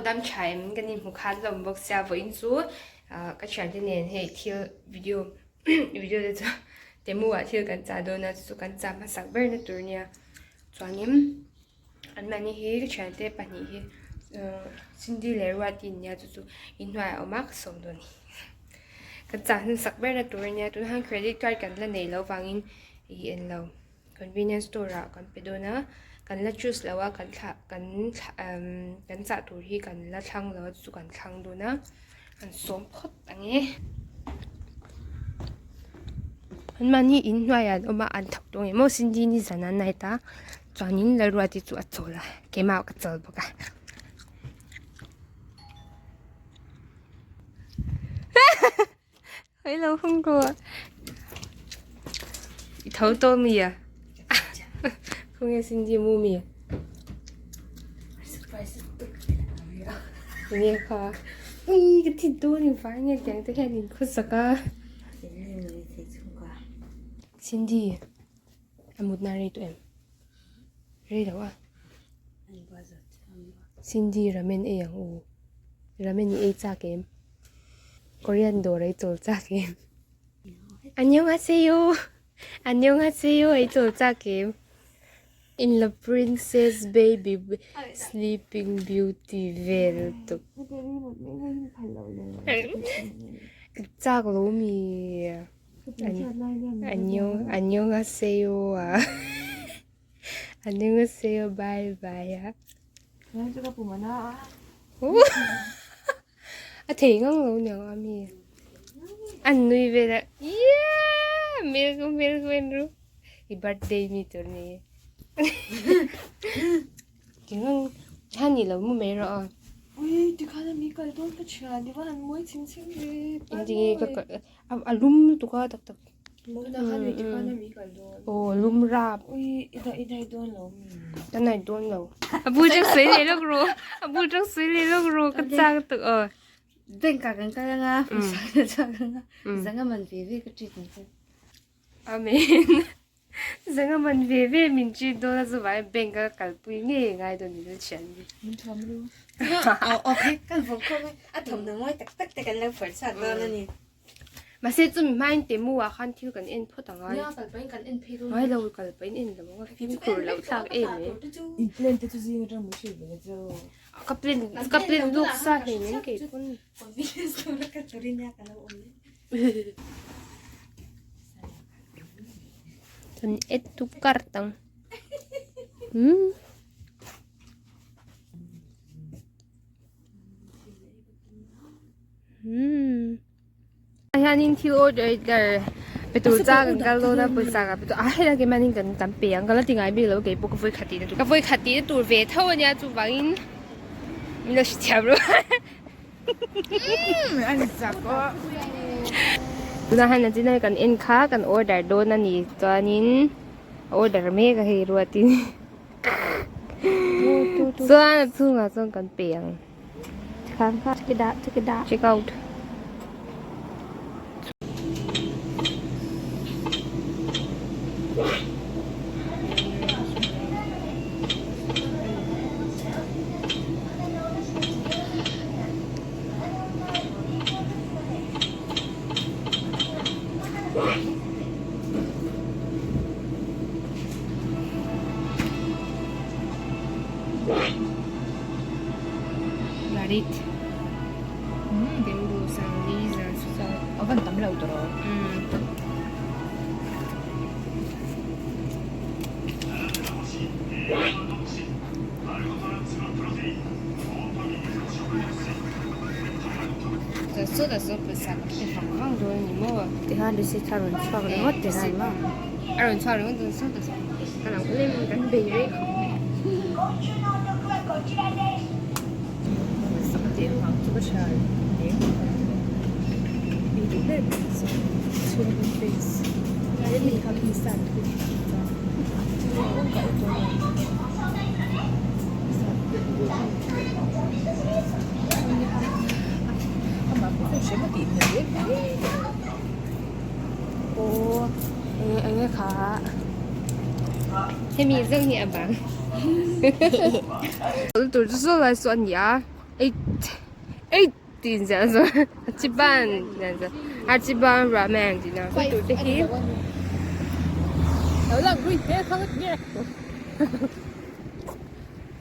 dam tha em kan inhmu khan hlawm bawk sia vawiin chu ka thiante nen hei thil video video te chu demo ah thil kan chah dawn a chu chu kan chah hmasak ber na tur nia chuanin an mahni hi ka thiante pahnih hi Cindy leh Ruati an nia chu chu inhnuaiah a awm a ka sawm dawn a ni kan chah hmasak ber na tur ania tunah hian credit card kan la neih loh vangin ih englo. Convenience store ah kan pe dawn a, kan la choose lo a, kan thlah kan thlah umm kan chah tur hi kan la thlang lo a chu kan thlang dawn a, an sawm phawt ang e. An mahni in hnuaiah an awm a, an thawk dawn emaw Cindy nizan a night a, chuanin Lalruati chu a chawl a, keimah ka chawl bawk a. Hello hung rawh i tho tawh mi a khawnge Cindy mu mi enge kha ui ka thi dawn in vai nge tiang te hian in khawsak a Cindy a mutna rei tawh em rei lo a Cindy ramen ei ang u ramen i ei chak em. Korean dawr ei chawl chak em? Annyeonghaseyo Annyeonghaseyo ei chawl chak em? In la princess baby sleeping beauty vel tuk. Chak lo mi Annyeong Annyeonghaseyo a Annyeonghaseyo bye bye a. A thei ngang lo niang a mi an nui vel a yeah milk milk ven ru i birthday mi tur ni ti ngang han ni lo mu mai rawh a Ui tikhan a mi kal dawn ka thian i va han mawi chim chim ve engtinge ka kal a lum lutuk a tak tak Aw lum rap. Ka nai dawn lo. A bul tang sawi leh lawk rawh. A bul tang sawi leh lawk rawh ka chak tuk aw. Bank ah kan kal anga pawisa kan chhuak anga zanga man ve ve ka treat ang che. Amen. Zanga man ve ve min treat dawn a chuvangin bank a kalpui ngei ngai dawn in a thian ni. Min thuam ru. Okay kan vawm khawm e. A thawmhnaw mawi tak tak te kan lo phawrh chhuak dawn a ni. Mahse chumi hmain Temu ah khan thil kan en phawt ang ai. Nia kal pahin kan en phei dawn. Ngai lo kal pahin en lo ang a fimkhur loh thlak em e. I plan te chu zing atang min hrilh ve chu. Ka plan ka plan luk sa hlei nen kei pawn. Convenience store a ka turin nia ka lo awm e. Kan add to cart ang. Hmm. Hmm. Hianin thil order der pe tur cha kan kal dawn a pawisa ka pe tur a helai ke manin kan kan pe ang ka la ti ngai bik lo kei pawh ka vawi khat tihna tur ka vawi khat tihna tur ve tho ania chuvangin min lo hrethiam rawh tunah hian a chin kan en kha kan order dawn a ni chuanin order mek a hei ruatin chuan a chhungah chuan kan pe ang. Check out. Got it. Dengu sang li za sa. A van tam lo tawh rawh. Za so da so pawisa ka hre vang vang dawn a ni maw? Tikhan receipt kha a rawn chhuak ringawt tih a ni maw? A rawn chhuak ringawt dawn so da so. Ka lo lem kan bei rei khawp mai. Aw enge enge kha hemi zeuh hi a bang tur chu saw lai saw a ni a. Eight tih inziah zawh Hachiban tih an ziah Hachiban ramen tih na pui tur te hi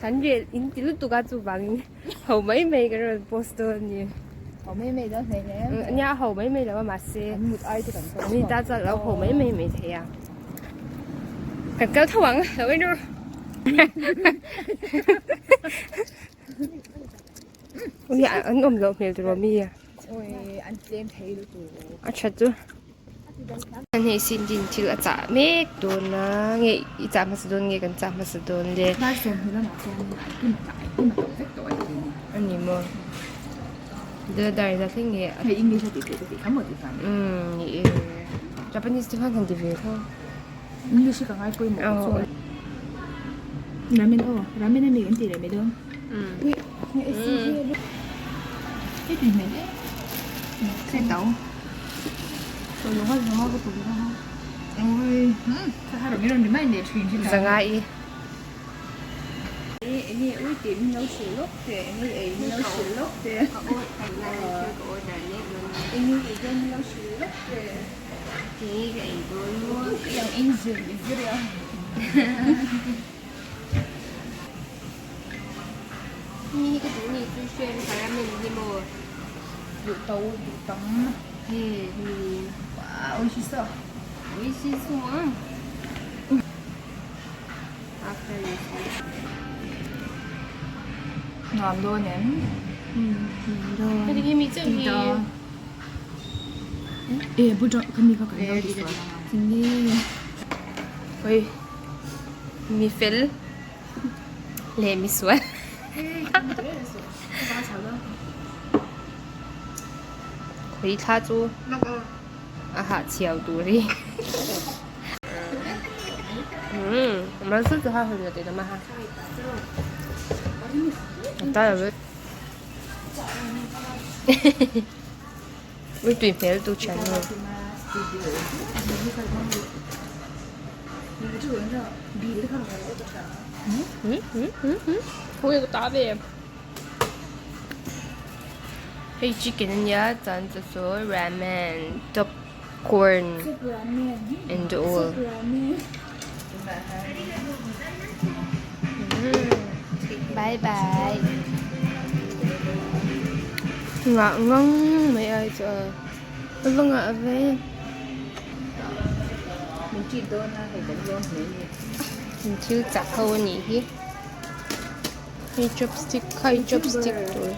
kan rel in ti lutuk a chuvangin ho mai mai kan rawn post dawn a ni nia ho mai mai lo a mahse mi ta chuan a lo ho mai mai mai thei a kan kal tho ang lo en rawh. Ui an awm loh hmel tur awm i a tha chu an hei sin din thil a chah mek dawn a nge i chah hmasa dawn nge kan chah hmasa dawn le a ni maw dar zat thleng nge umm ni e Japanese te khan kan ti ve tho. English hi ka ngai pawimawh ka chuan. Ramen aw, ramen ami kan tih leh mai dawn. Ui, nge AC hi a ri. Hei tui hmel em. Hei tau. Chaw lung a zanga ka tum dawn a. Oi, ka ha rawn i rawn ri mai leh thin hi ta. Zanga i. Enge ui tih min lo hrilh lawk teh, enge ei min lo hrilh lawk teh. Ka order ka order leh dawn. Enge ei dawn min lo hrilh lawk teh. Kei ka ei dawn maw? Yang in zir i zir ya. Mi hi ka duh ni chu hriat ramen hi maw? Duh to duh tam. He mi. Wow, oishi so. Oishi so ang. After you see. Nuam dawn em? Nuam dawn. Heti hi mi chauh hi. Oi mi fel leh mi sual khawi thla chu a hahchhiau tur hi Ui tui hmel tu thian nge. Ui ka ta ve. Hei chicken ania chuan chu chu ramen top corn and all. Bye bye. Ngah ngang mai ai chu a va ngah ve. Thil chak ho a nih hi. Hei chopstick kha i chopstick tur.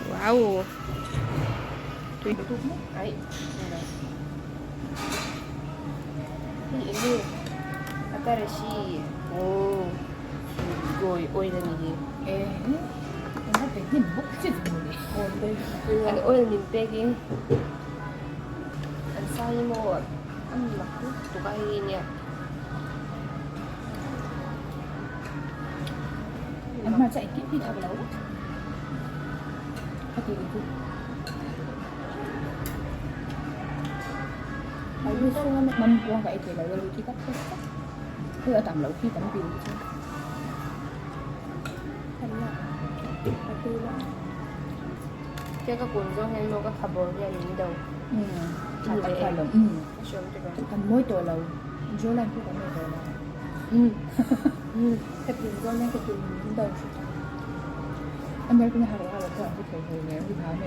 Wow. Ai. Hei enge atarashi oh goi oil a ni hi. An oil min pek in an sa hi maw a ni mak lutuk a hei nia. Kia ka kun zawng hian maw ka khabawr hian min do tha teh e a hriawm teh rawh.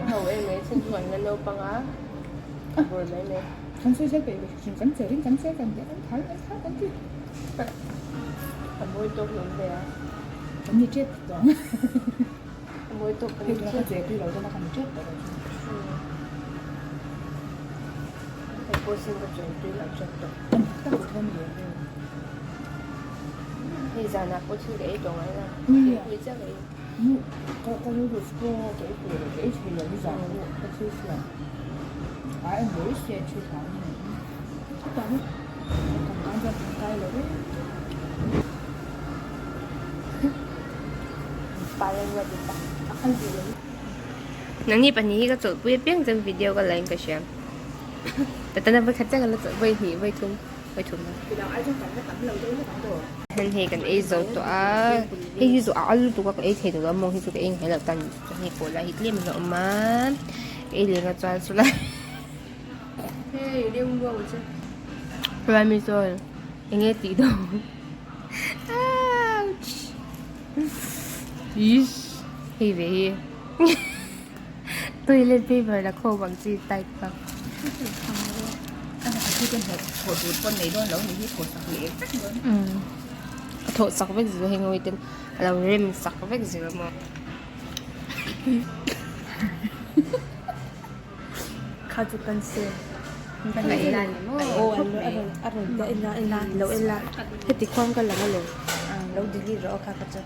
A ho em mai chhan chu an la naupang a a bawr mai mai. A mawi tawk hi awm ve a. A mawi tawk kan ni Hei pawh sin ka chawi tui loh tep tawh. Hei zanah pawh thil ka ei tawh ngai lo. Thingpui chiah ka ei. Nangni pahnih hi ka chawlhpui apiang chuan video ka la in ka hria. Tana vawikhat chiah ka la chawlh vawi hnih vawi thum vawi thum a. Heng hei kan ei zo tawh a hei hi chu a al lutuk a ka ei thei tawh lo a mawng hi chu ka ei ngai loh tan chuan hei pawh lai hi tlem in a awm a ka ei leh nga chuan chulai chulai mi chuan eng nge tih dawn ouch ish hei ve hi. Toilet paper la khawm ang chi type kha. A thawh sak vek zel hei ngawi ten a lo rem sak vek zel a maw. Kha chu kan sel. A rawn ta ela ela lo ela heti khuan ka lang alawm lo delete rawh kha ka chu.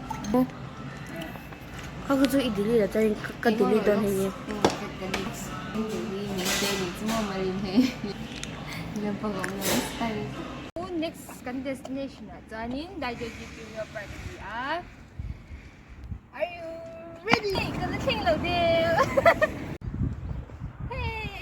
Kha chu i delete a chuan ka delete dawn hei hi. Next kan destination ah chuanin Daijoji Junior Park a ni a. Are you ready? Ka la thleng lo deuh. Hey!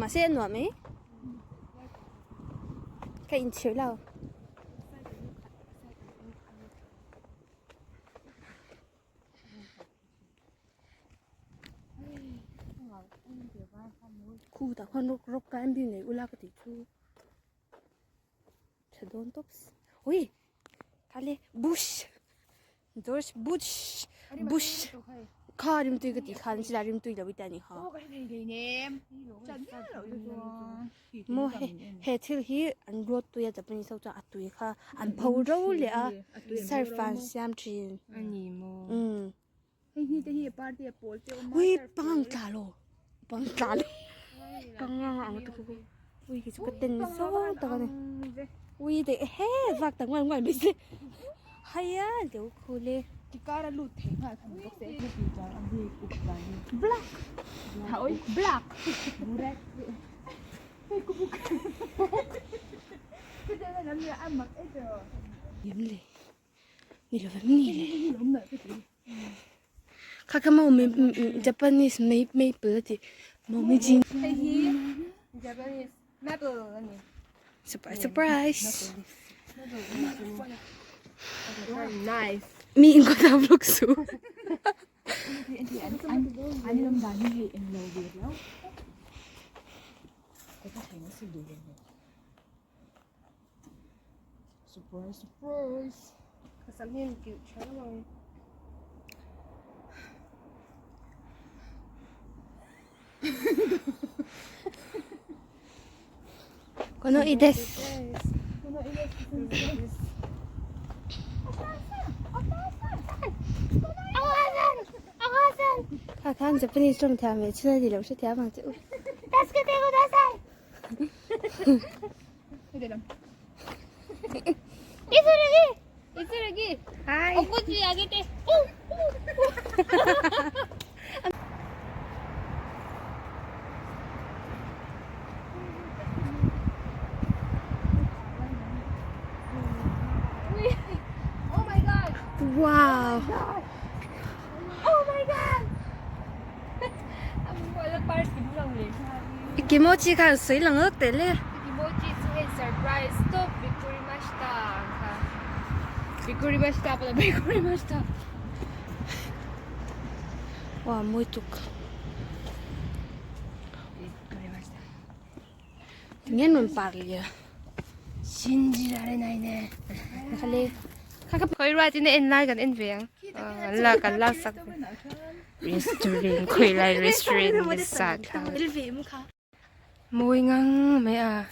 Mahse a nuam mai ka inchhir lo. Khu tah khuan rock rock climbing nei ula ka tih chu tha dawn tawp ui khale bush George Bush Bush kha rimtui ka tih khan chilai rimtui lo i ta ni kha maw he he thil hi an ruat tui a Japanese ho chuan a tui kha an pho ro leh a surf an siam thin umm ui pang tla lo pang tla lo pang ang ang ui khi chu ka ten zawng tak a ni ui de he vak ta nguai nguai mai se haiya leu khu le black black Yem le. Ni lo vem ni le. Kha kha maw Japanese maple a ti maw mi ji. Hei hi Japanese maple a ni. Surprise surprise. Nice. Mi in kawt ah vlog su. Surprise surprise. Ka sam hian kilh tha lo ang. Kono i desu. Kha khan Japanese tawng thiam ve chin a ni lo hrethiam ang che u. Hi. Oh my god. Wow. Oh my god. Kimochi khan sawi lang rawk teh le. Kimochi chu hei surprise tawp bikkurimashita ang kha. Bikkurimashita pawh bikkurimashita. Wow mawi tuk. Bikkurimashita. Tinge an rawn par lia. 信じられないね。 Khale. Khawi ruat in a en lai kan en ve ang. An la kan lak sak ve. Restaurant khawi lai restaurant nge sa thla. Mawi ngang mai a.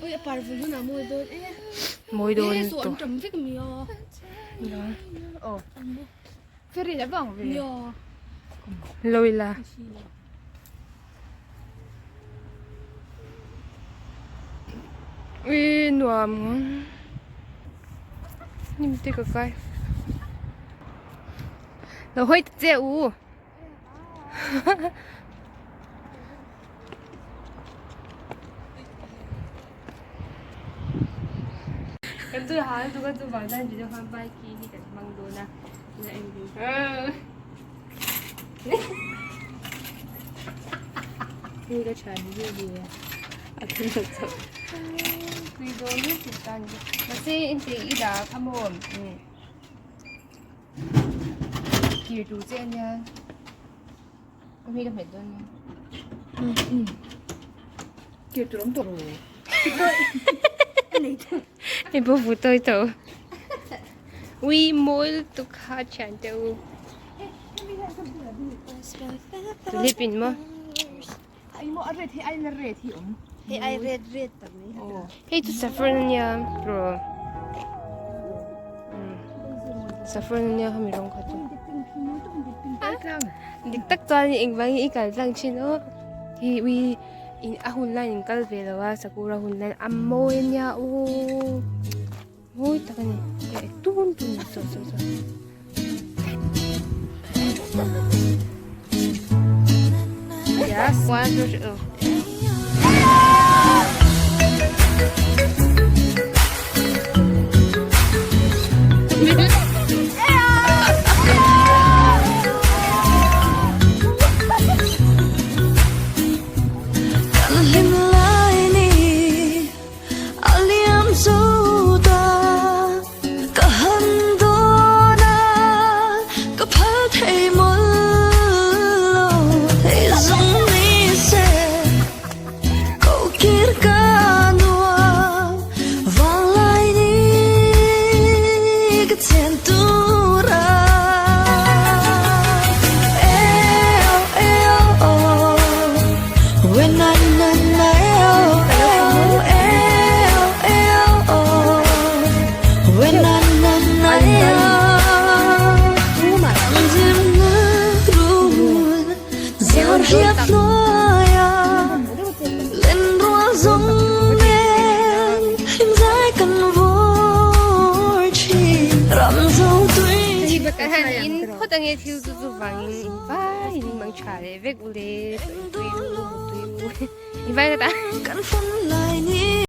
Ui a par vun hunah mawi dawn e. Mawi dawn E saw tawh. an tam vek mi a. Aw. Ferry la vang ve. Nia. Lo ila. Ui nuam ngang. Hnim te ka kai. Lo hawi ta che u. Kan chu hal chu kan chu vang chuan video khan bike hi kan hmang dawn a tunah engtin Hei ka thian hi hi a thil lo chauh tui dawn hi tih tan hi mahse engti i dah kha maw kir tur che ania ka hming ka hmet dawn nia. Kir tur awm tawh lo. Hei pawh vu tawi tawh. Ui mawi lutuk kha a thian te u. Tulip in maw. Ai maw a red hi ai la red hi awm. Hei ai red red tak mai. Hei chu saffron ania bro. Saffron ania khami rawng kha chu. Dik tak chuan engvangin i kal tlang thin aw. Hi ui in a hun laiin in kal ve lo a sakura hun laiin a mawi ania aw mawi tak a ni tun tun saw saw saw. Yes one two three oh. Kan hlim lai ni a liam zo ta ka han dawn a ka phal thei mawlh lo hei zawng ni se ko kir ka nuam vang lai ni ka chen tur a Ka han in phawt ange thil chu chu vangin in vai in mang tha leh vek u le tui u tui u in vai ka ta.